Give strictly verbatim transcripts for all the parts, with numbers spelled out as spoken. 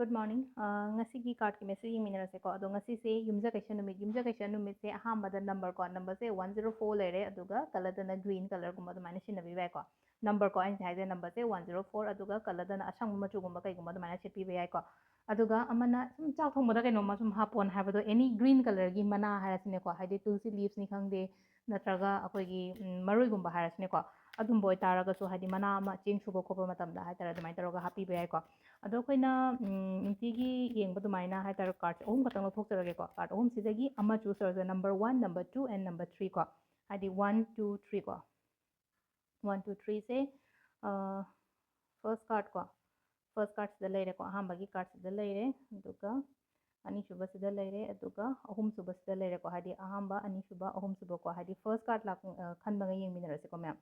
Good morning. ꯑ, ꯉꯁꯤꯒꯤ cardꯀꯤ message ꯌꯦꯡꯃꯤꯟꯅꯔꯁꯦꯀꯣ꯫ ꯑꯗꯣ ꯉꯁꯤꯁꯦ ꯌꯨꯝꯖꯀꯩꯁ ꯅꯨꯃꯤꯠ꯫ ꯌꯨꯝꯖꯀꯩꯁ ꯅꯨꯃꯤꯠꯁꯦ ꯑꯍꯥꯟꯕꯗ number ꯀꯣ, numberꯁꯦ one zero four ꯂꯩꯔꯦ, ꯑꯗꯨꯒ colorꯗꯅ green colorꯒꯨꯝꯕ ꯑꯗꯨꯃꯥꯏꯅ ꯁꯤꯖꯤꯟꯅꯕꯤꯕ ꯌꯥꯏꯀꯣ꯫ Number ꯀꯣ, ꯑꯩꯅ ꯍꯥꯏꯁꯦ numberꯁꯦ one zero four, ꯑꯗꯨꯒ colorꯗꯅ ꯑꯁꯪꯕ ꯃꯆꯨꯒꯨꯝꯕ ꯀꯩꯒꯨꯝꯕ ꯑꯗꯨꯃꯥꯏꯅ ꯁꯦꯠꯄꯤꯕ ꯌꯥꯏꯀꯣ꯫ ꯑꯗꯨꯒ ꯑꯃꯅ ꯁꯨꯝ ꯆꯥꯛ ꯊꯣꯡꯕꯗ ꯀꯩꯅꯣꯝꯃ ꯁꯨꯝ ꯍꯥꯞꯄꯣꯅ ꯍꯥꯏꯕꯗꯣ, any green colorꯒꯤ ꯃꯅꯥ ꯍꯥꯏꯔꯁꯤꯅꯦꯀꯣ, ꯍꯥꯏꯗꯤ tulsi leavesꯅꯤ ꯈꯪꯗꯦ, ꯅꯠꯇ꯭ꯔꯒ ꯑꯩꯈꯣꯏꯒꯤ, ꯎꯝ, ꯃꯔꯣꯏꯒꯨꯝꯕ ꯍꯥꯏꯔꯁꯤꯅꯦꯀꯣ, ꯑꯗꯨꯝꯕ ꯑꯣꯏꯇꯥꯔꯒꯁꯨ, ꯍꯥꯏꯗꯤ ꯃꯅꯥ ꯑꯃ ꯆꯦꯡ ꯁꯨꯕ ꯈꯣꯠꯄ ꯃꯇꯝꯗ ꯍꯥꯏꯇꯥꯔꯦ, ꯑꯗꯨꯃꯥꯏꯅ ꯇꯧꯔꯒ ꯍꯥꯞꯄꯤꯕ ꯌꯥꯏꯀꯣ꯫ ꯑꯗꯣ ꯑꯩꯈꯣꯏꯅ, ꯎꯝ, ꯅꯨꯡꯇꯤꯒꯤ ꯌꯦꯡꯕ ꯑꯗꯨꯃꯥꯏꯅ ꯍꯥꯏꯇꯥꯔꯦ, cardꯁꯦ ꯑꯍꯨꯝ ꯈꯛꯇꯪ ꯂꯧꯊꯣꯛꯆꯔꯒꯦꯀꯣ꯫ Card ꯑꯍꯨꯝꯁꯤꯗꯒꯤ ꯑꯃ choose ꯇꯧꯔꯁꯦ, number one, number two and number three ꯀꯣ, ꯍꯥꯏꯗꯤ one, two, three ꯀꯣ꯫ One, two, threeꯁꯦ, ꯑ, first card ꯀꯣ, first cardꯁꯤꯗ ꯂꯩꯔꯦꯀꯣ, ꯑꯍꯥꯟꯕꯒꯤ cardꯁꯤꯗ ꯂꯩꯔꯦ, ꯑꯗꯨꯒ ꯑꯅꯤꯁꯨꯕꯁꯤꯗ ꯂꯩꯔꯦ, ꯑꯗꯨꯒ ꯑꯍꯨꯝꯁꯨꯕꯁꯤꯗ ꯂꯩꯔꯦꯀꯣ, ꯍꯥꯏꯗꯤ ꯑꯍꯥꯟꯕ, ꯑꯅꯤꯁꯨꯕ, ꯑꯍꯨꯝꯁꯨꯕꯀꯣ, ꯍꯥꯏꯗꯤ first card ꯂꯥꯛ-, ꯑ, ꯈꯟꯕꯉꯩ ꯌꯦꯡꯃꯤꯟꯅꯔꯁꯤꯀꯣ ꯃꯌꯥꯝ꯫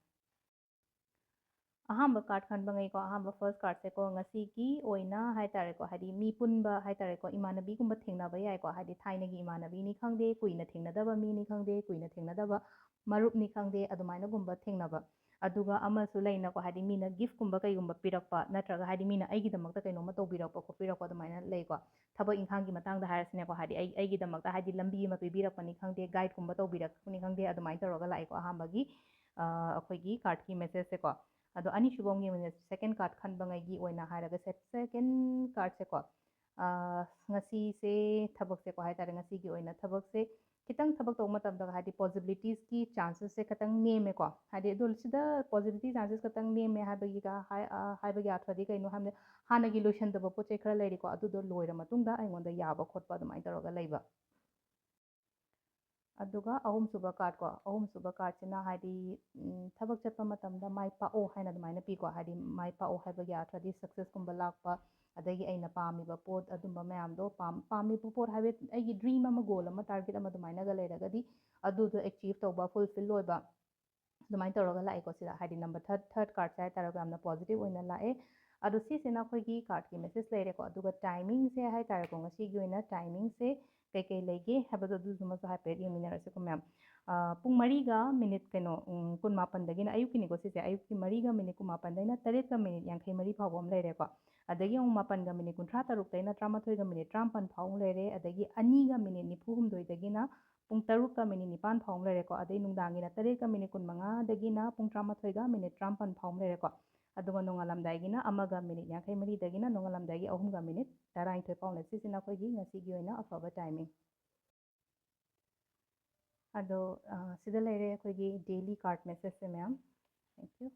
ꯑꯍꯥꯟꯕ card ꯈꯟꯕꯉꯩꯀꯣ, ꯑꯍꯥꯟꯕ first cardꯁꯦꯀꯣ, ꯉꯁꯤꯒꯤ ꯑꯣꯏꯅ ꯍꯥꯏꯇꯥꯔꯦꯀꯣ, ꯍꯥꯏꯗꯤ ꯃꯤ ꯄꯨꯟꯕ ꯍꯥꯏꯇꯥꯔꯦꯀꯣ, ꯏꯃꯥꯟꯅꯕꯤꯒꯨꯝꯕ ꯊꯦꯡꯅꯕ ꯌꯥꯏꯀꯣ, ꯍꯥꯏꯗꯤ ꯊꯥꯏꯅꯒꯤ ꯏꯃꯥꯟꯅꯕꯤꯅꯤ ꯈꯪꯗꯦ, ꯀꯨꯏꯅ ꯊꯦꯡꯅꯗꯕ ꯃꯤꯅꯤ ꯈꯪꯗꯦ, ꯀꯨꯏꯅ ꯊꯦꯡꯅꯗꯕ ꯃꯔꯨꯞꯅꯤ ꯈꯪꯗꯦ, ꯑꯗꯨꯃꯥꯏꯅꯒꯨꯝꯕ ꯊꯦꯡꯅꯕ꯫ ꯑꯗꯨꯒ ꯑꯃꯁꯨ ꯂꯩꯅꯀꯣ, ꯍꯥꯏꯗꯤ ꯃꯤꯅ giftꯀꯨꯝꯕ ꯀꯩꯒꯨꯝꯕ ꯄꯤꯔꯛꯄ, ꯅꯠꯇ꯭ꯔꯒ ꯍꯥꯏꯗꯤ ꯃꯤꯅ ꯑꯩꯒꯤꯗꯃꯛꯇ ꯀꯩꯅꯣꯝꯃ ꯇꯧꯕꯤꯔꯛꯄ ꯈꯣꯠꯄꯤꯔꯛꯄ ꯑꯗꯨꯃꯥꯏꯅ ꯂꯩꯀꯣ꯫ ꯊꯕꯛ ꯏꯪꯈꯥꯡꯒꯤ ꯃꯇꯥꯡꯗ ꯍꯥꯏꯔꯁꯤꯅꯦꯀꯣ, ꯍꯥꯏꯗꯤ ꯑꯩ, ꯑꯩꯒꯤꯗꯃꯛꯇ ꯍꯥꯏꯗꯤ ꯂꯝꯕꯤ ꯑꯃ ꯄꯤꯕꯤꯔꯛꯄꯅꯤ ꯈꯪꯗꯦ, guideꯀꯨꯝꯕ ꯇꯧꯕꯤꯔꯛꯄꯅꯤ ꯈꯪꯗꯦ, ꯑꯗꯨꯃꯥꯏꯅ ꯇꯧꯔꯒ ꯂꯥꯛꯑꯦꯀꯣ ꯑꯍꯥꯟꯕꯒꯤ, ꯑ, ꯑꯩꯈꯣꯏꯒꯤ cardꯀꯤ messageꯁꯦꯀꯣ꯫ ꯑꯗꯣ ꯑꯅꯤꯁꯨꯕ ꯑꯃꯒꯤ ꯑꯣꯏꯅ second card ꯈꯟꯕꯉꯩꯒꯤ ꯑꯣꯏꯅ ꯍꯥꯏꯔꯒ, se-, second cardꯁꯦꯀꯣ, ꯑ, ꯉꯁꯤꯁꯦ ꯊꯕꯛꯁꯦꯀꯣ ꯍꯥꯏꯇꯥꯔꯦ, ꯉꯁꯤꯒꯤ ꯑꯣꯏꯅ ꯊꯕꯛꯁꯦ ꯈꯤꯇꯪ ꯊꯕꯛ ꯇꯧꯕ ꯃꯇꯝꯗ ꯍꯥꯏꯗꯤ possibilitiesꯀꯤ chancesꯁꯦ ꯈꯤꯇꯪ ꯅꯦꯝꯃꯦꯀꯣ꯫ ꯍꯥꯏꯗꯤ ꯑꯗꯣ ꯁꯤꯗ possibility chances ꯈꯤꯇꯪ ꯅꯦꯝꯃꯦ ꯍꯥꯏꯕꯒꯤꯒ ꯍꯥꯏ-, ꯑ, ꯍꯥꯏꯕꯒꯤ ꯑꯥꯔꯊꯗꯤ ꯀꯩꯅꯣ ꯍꯥꯏꯕꯗ, ꯍꯥꯟꯅꯒꯤ ꯂꯣꯏꯁꯟꯗꯕ ꯄꯣꯠ ꯆꯩ ꯈꯔ ꯂꯩꯔꯤꯀꯣ, ꯑꯗꯨꯗꯣ ꯂꯣꯏꯔ ꯃꯇꯨꯡꯗ ꯑꯩꯉꯣꯟꯗ ꯌꯥꯕ ꯈꯣꯠꯄ ꯑꯗꯨꯃꯥꯏꯅ ꯇꯧꯔꯒ ꯂꯩꯕ꯫ ꯑꯗꯨꯒ ꯑꯍꯨꯝꯁꯨꯕ card ꯀꯣ, ꯑꯍꯨꯝꯁꯨꯕ cardꯁꯤꯅ ꯍꯥꯏꯗꯤ, ꯎꯝ, ꯊꯕꯛ ꯆꯠꯄ ꯃꯇꯝꯗ ꯃꯥꯏ ꯄꯥꯛꯑꯣ ꯍꯥꯏꯅ ꯑꯗꯨꯃꯥꯏꯅ ꯄꯤꯀꯣ꯫ ꯍꯥꯏꯗꯤ ꯃꯥꯏ ꯄꯥꯛꯑꯣ ꯍꯥꯏꯕꯒꯤ ꯑꯥꯔꯊꯗꯤ successꯀꯨꯝꯕ ꯂꯥꯛꯄ, ꯑꯗꯒꯤ ꯑꯩꯅ ꯄꯥꯝꯃꯤꯕ ꯄꯣꯠ ꯑꯗꯨꯝꯕ ꯃꯌꯥꯝꯗꯣ, ꯄꯥꯝ-, ꯄꯥꯝꯃꯤꯕ ꯄꯣꯠ ꯍꯥꯏꯕ ꯑꯩꯒꯤ dream ꯑꯃ, goal ꯑꯃ, target ꯑꯃ ꯑꯗꯨꯃꯥꯏꯅꯒ ꯂꯩꯔꯒꯗꯤ ꯑꯗꯨꯗꯣ achieve ꯇꯧꯕ, fulfill ꯑꯣꯏꯕ, ꯑꯗꯨꯃꯥꯏꯅ ꯇꯧꯔꯒ ꯂꯥꯛꯑꯦꯀꯣ ꯁꯤꯗ꯫ ꯍꯥꯏꯗꯤ number third, third cardꯁꯦ ꯍꯥꯏꯇꯥꯔꯦꯀꯣ, ꯌꯥꯝꯅ positive ꯑꯣꯏꯅ ꯂꯥꯛꯑꯦ꯫ ꯑꯗꯣ ꯁꯤꯁꯤꯅ ꯑꯩꯈꯣꯏꯒꯤ cardꯀꯤ message ꯂꯩꯔꯦꯀꯣ꯫ ꯑꯗꯨꯒ timingꯁꯦ ꯍꯥꯏꯇꯥꯔꯦꯀꯣ, ꯉꯁꯤꯒꯤ ꯑꯣꯏꯅ timingꯁꯦ ꯀꯩꯀꯩ ꯂꯩꯒꯦ ꯍꯥꯏꯕꯗꯣ ꯑꯗꯨꯗꯨꯃꯁꯨ ꯍꯥꯏꯐꯦꯠ ꯌꯦꯡꯃꯤꯟꯅꯔꯁꯤꯀꯣ ꯃꯌꯥꯝ꯫ ꯑ, ꯄꯨꯡ ꯃꯔꯤꯒ minute ꯀꯩꯅꯣ, ꯎꯝ, ꯀꯨꯟꯃꯥꯄꯟꯗꯒꯤꯅ, ꯑꯌꯨꯛꯀꯤꯅꯤꯀꯣ ꯁꯤꯁꯦ, ꯑꯌꯨꯛꯀꯤ ꯃꯔꯤꯒ minute ꯀꯨꯟꯃꯥꯄꯟꯗꯩꯅ ꯇꯔꯦꯠꯀ minute ꯌꯥꯡꯈꯩ ꯃꯔꯤ ꯐꯥꯎꯕ ꯑꯃ ꯂꯩꯔꯦꯀꯣ꯫ ꯑꯗꯒꯤ ꯑꯃꯨꯛ ꯃꯥꯄꯟꯒ ꯃꯤꯅꯤꯠ ꯀꯨꯟꯊ꯭ꯔꯥ ꯇꯔꯨꯛꯇꯩꯅ ꯇꯔꯥꯃꯥꯊꯣꯏꯒ ꯃꯤꯅꯤꯠ ꯇꯔꯥꯃꯥꯄꯟ ꯐꯥꯎ ꯑꯃꯨꯛ ꯂꯩꯔꯦ꯫ ꯑꯗꯒꯤ ꯑꯅꯤꯒ ꯃꯤꯅꯤꯠ ꯅꯤꯐꯨ ꯍꯨꯝꯗꯣꯏꯗꯒꯤꯅ ꯄꯨꯡ ꯇꯔꯨꯛꯀ ꯃꯤꯅꯤꯠ ꯅꯤꯄꯥꯟ ꯐꯥꯎ ꯑꯃꯨꯛ ꯂꯩꯔꯦꯀꯣ꯫ ꯑꯗꯩ ꯅꯨꯡꯗꯥꯡꯒꯤꯅ ꯇꯔꯦꯠꯀ ꯃꯤꯅꯤꯠ ꯀꯨꯟꯃꯉꯥꯗꯒꯤꯅ ꯄꯨꯡ ꯇꯔꯥꯃꯥꯊꯣꯏꯒ ꯃꯤꯅꯤꯠ ꯇꯔꯥꯃꯥꯄꯟ ꯐꯥꯎ ꯑꯃꯨꯛ ꯂꯩꯔꯦꯀꯣ꯫ ꯑꯗꯨꯒ ꯅꯣꯡꯉꯥꯜꯂꯝꯗꯥꯏꯒꯤꯅ ꯑꯃꯒ ꯃꯤꯅꯤꯠ ꯌꯥꯡꯈꯩ ꯃꯔꯤꯗꯒꯤꯅ ꯅꯣꯡꯉꯥꯜꯂꯝꯗꯥꯏꯒꯤ ꯑꯍꯨꯝꯒ ꯃꯤꯅꯤꯠ ꯇꯔꯥꯅꯤꯊꯣꯏ ꯐꯥꯎ ꯂꯩ꯫ ꯁꯤꯁꯤꯅ ꯑꯩꯈꯣꯏꯒꯤ ꯉꯁꯤꯒꯤ ꯑꯣꯏꯅ ꯑꯐꯕ ꯇꯥꯏꯃꯤꯡ꯫ ꯑꯗꯣ, ꯑ, ꯁꯤꯗ ꯂꯩꯔꯦ ꯑꯩꯈꯣꯏꯒꯤ daily card messageꯁꯦ ꯃꯌꯥꯝ꯫ Thank you꯫